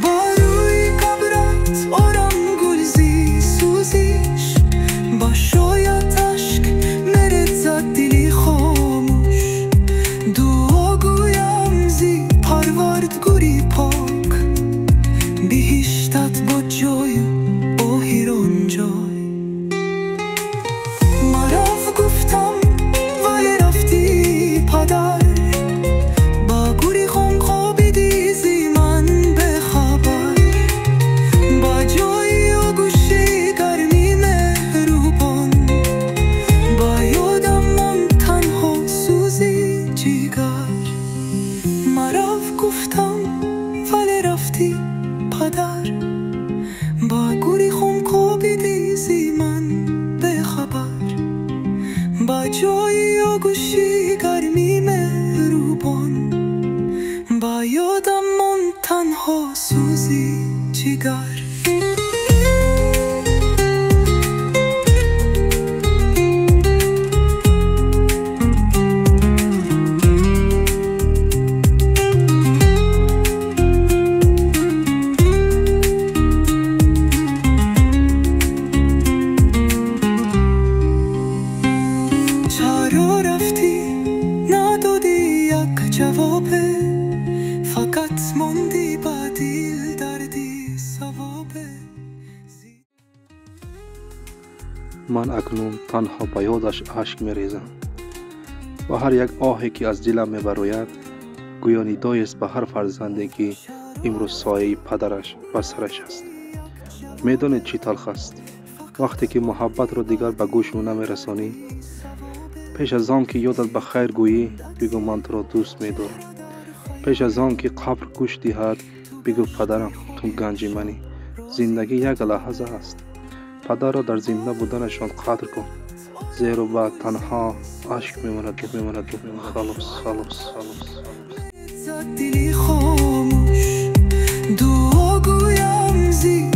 با روی قبرت آرام گلزی سوزیش با شاید اشک مرزد دلی خاموش دعا گویم زی پرورد گوری پاک بهشتت با جای آهیران جای مراف گفتم ولی رفتی پدر با گوری خون خوابیدی زی من به خبر با جای آغوشی گرمی مهربان با یادم من تنها سوزی جگر مراف گفتم ولی رفتی پدر با گوری خون خوابیدی زی من به خبر با جای آغوشی گرمی مهربان با یادم من تنها سوزی جگر. چرا رفتی ندادی یک جوابه فقط ماندی با دل دردی ثوابه. Ман акнун танҳо ба ёдаш ашк мерезам ва ҳар як оҳе ки аз дилам мебарояд гӯё нидоест ба ҳар фарзанде ки имрӯз сояи падараш ба сараш аст. Медонед чӣ талх аст? Вақте ки муҳаббатро дигар ба гӯш ӯ намерасонӣ, пеш аз он ки ёдат ба хайр гӯӣ, бигӯ ман туро дӯст медорам. Пеш аз он ки қабр гӯш диҳад, бигӯ падарам, ту ганҷи манӣ. Зиндагӣ як лаҳза аст. Падарро дар зинда буданашон қадр кун, зеро баъд танҳо ашк мемонад, мемонад, мемонад. Халос, халос, халос. دلی خاموش دعا گویم زی